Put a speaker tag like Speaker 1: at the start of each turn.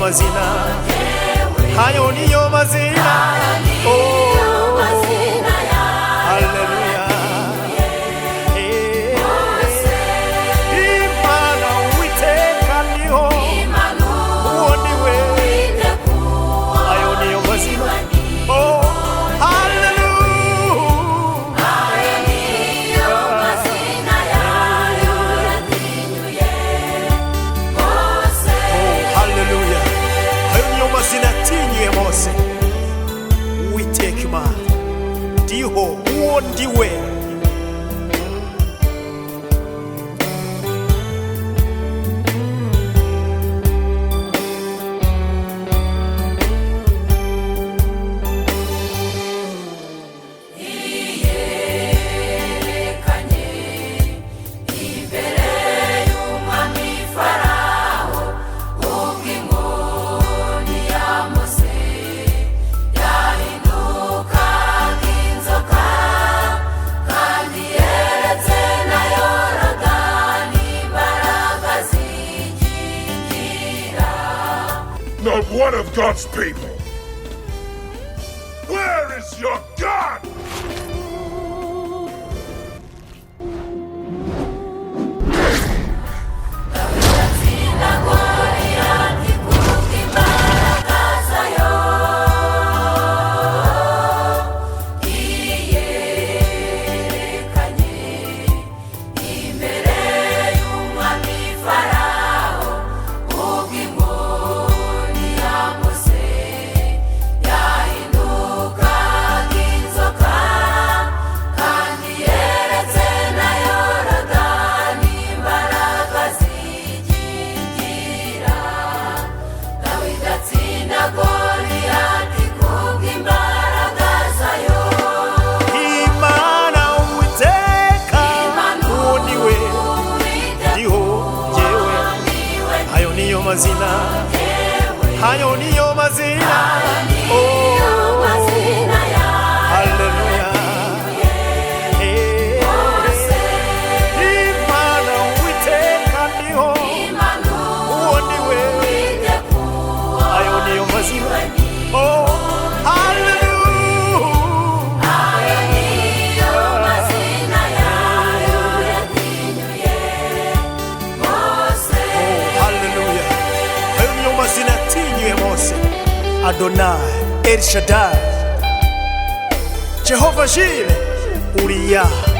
Speaker 1: mazina, ayo niyo mazina. Oh, haleluya. Eh, Imana Uwiteka niho, uwo ni we. Ayo niyo mazina. Oh, haleluya. Oh, haleluya. Ayo niyo mazina yatinyuye Mose. Uwiteka Imana, ndiho, uwo ndi we.
Speaker 2: Not one of God's people. Where is your God?
Speaker 1: Imana Uwiteka, uwo ni we. Ndiho jyewe, ayo niyo mazina, ayo niyo mazina. Oh, haleluya. Eh, Imana Uwiteka ndiho, uwo ni we. Ayo niyo mazina. Oh, haleluya. Haleluya. Ayo niyo mazina yatinyuye Mose. Adonai, El Shaddai, Jehova Jire, Uriya.